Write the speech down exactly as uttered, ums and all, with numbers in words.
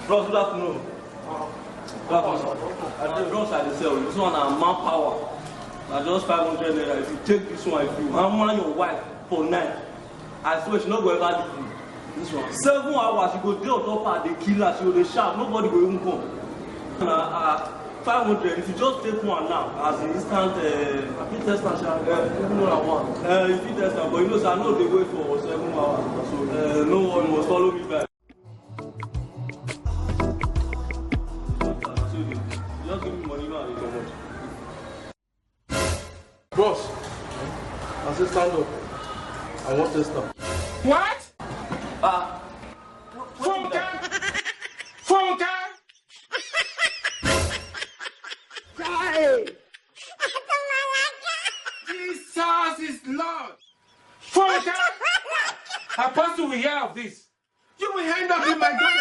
Bros, good afternoon. Good afternoon, sir. I dey, bros, I dey sell. This one na manpower. Na just five hundred naira. If you take this one, if you hammer your wife for night, I swear she no go ever leave you. This one. Seven hours, you go dey on top her, dey kill her, she go dey shout, nobody go even come. Na, uh, five hundred, if you just take one now, as an instant, uh, I fit test am, sha. Uh, even though I want. Uh, you fit test am, but you know, sir, I no dey wait for seven hours. So, uh, no worry, you must follow me back. Just give me money, man, I dey comot. Bros, I say stand up. I want test am. What? Ah. Funke! Funke! Chai! Jesus is Lord! Funke! Apostle will hear of this. You will end up in my garden.